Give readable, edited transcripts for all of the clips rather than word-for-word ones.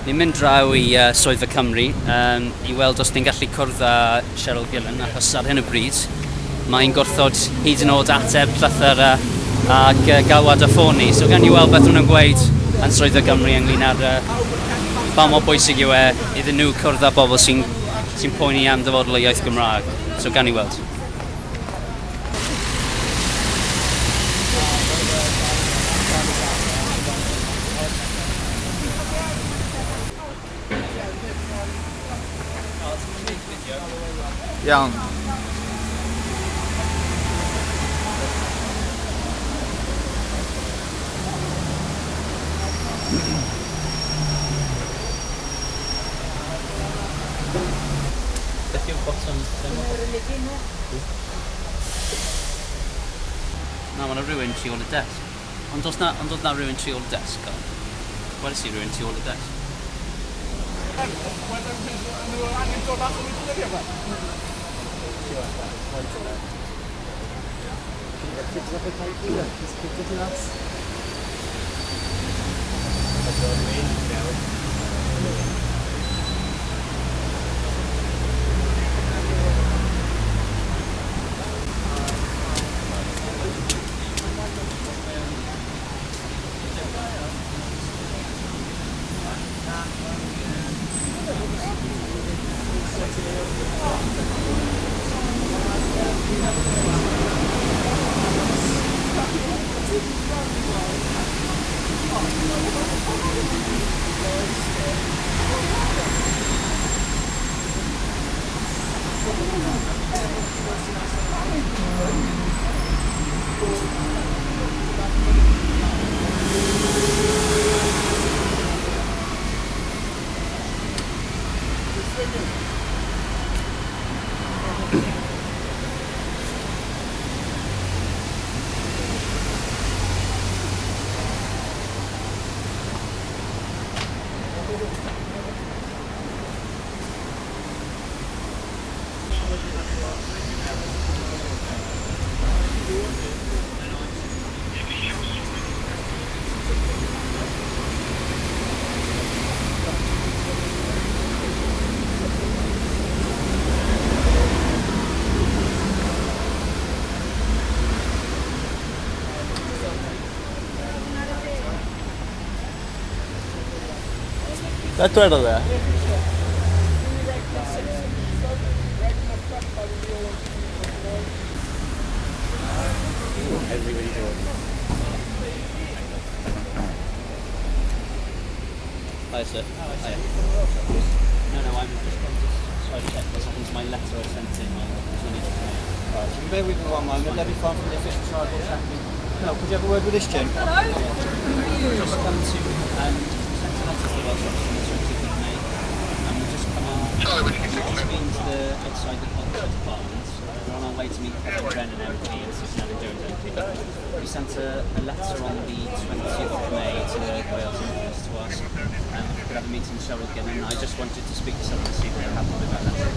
Ni'n mynd draw i uh, Swyddfa Cymru um, i weld os ni'n gallu cwrdd â Cheryl Gillan, achos ar hyn o bryd mae'n gwrthod hyd yn oed ateb llythyr a, ac uh, galwad a ffôn ni. So gan i weld beth nhw'n gweud yn Swyddfa Gymru ynglyn â'r uh, pa mor bwysig yw e iddyn nhw cwrdd â bobl sy'n sy poeni am dyfodol y iaith Gymraeg. So gan i weld. Iawn. Beth yw'r botwm? Na, mae yna rhywun tu ôl y desg. Ond does na, ond doedd na rhywun tu ôl y desg? Weles i rhywun tu ôl y desg. Beth dwedodd e? Hi, sir. Hi. No, no, I'm just going to try to check what's happened to my letter I sent in on the 20th of May. Right, you can bear with me one moment. Let me find from the official side what's happening. No, could you have a word with this gent? Just come to sent a letter to the Welsh Office on the 20th of May, and we've just come out. We've just been to the outside the culture department. We're on our way to meet Kevin Drennan MP and Susan Allen Jones MP. We sent a, a letter on the 20th of May to the Wales Office to ask if we could have a meeting with Cheryl Gillan. I just wanted to speak to someone to see if they were happy with that letter.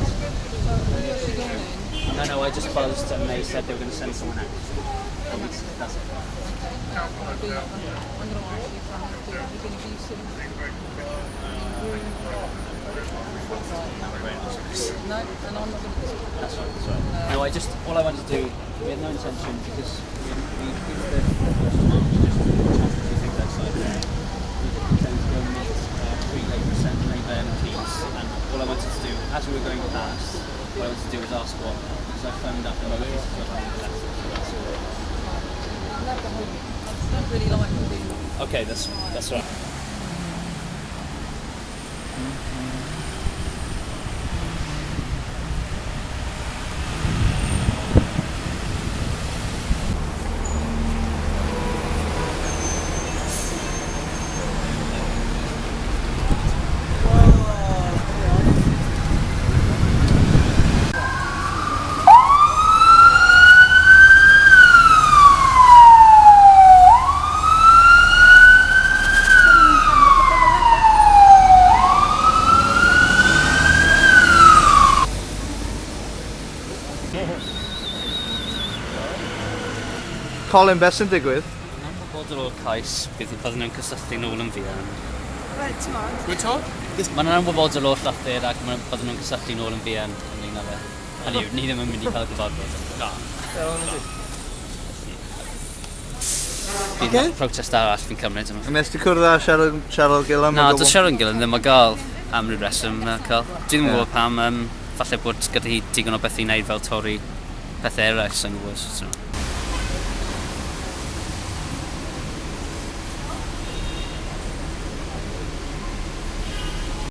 No, no, I just buzzed and they said they were going to send someone out. But we, that's it. No, and I'm not going to That's right, that's right. No, I just, all I wanted to do, we had no intention because we, we it's the, the first of March, just a chance to do things outside there. We did intend to go and meet three Labour, Labour MPs, and all I wanted to do, as we were going past, what I wanted to do was ask what, because I phoned up and I was the letter, so that's all. I just don't really like the Okay, that's, that's all right. Colin, beth sy'n digwydd? Yn ymwybodol o'r cais, bydd byddwn nhw'n cysylltu nôl yn fuan. Wel, ti'n modd. Gwyt to? Maen nhw'n ymwybodol o'r llythyr ac maen bydden nhw'n cysylltu nôl yn fuan ynglyn â fe. Hynny yw, ni ddim yn mynd i cael gyfarfod. Na. Bydd okay. Protest arall fi'n cymryd yma. Nes ti cwrdd â Sharon, Sharon Gillan? Na, does Sharon Gillan ddim ar gael am ryw reswm, cael. Dwi ddim yn gwybod pam, falle bod gyda hi digon o beth i wneud fel torri pethau eraill, sy'n gwybod. So.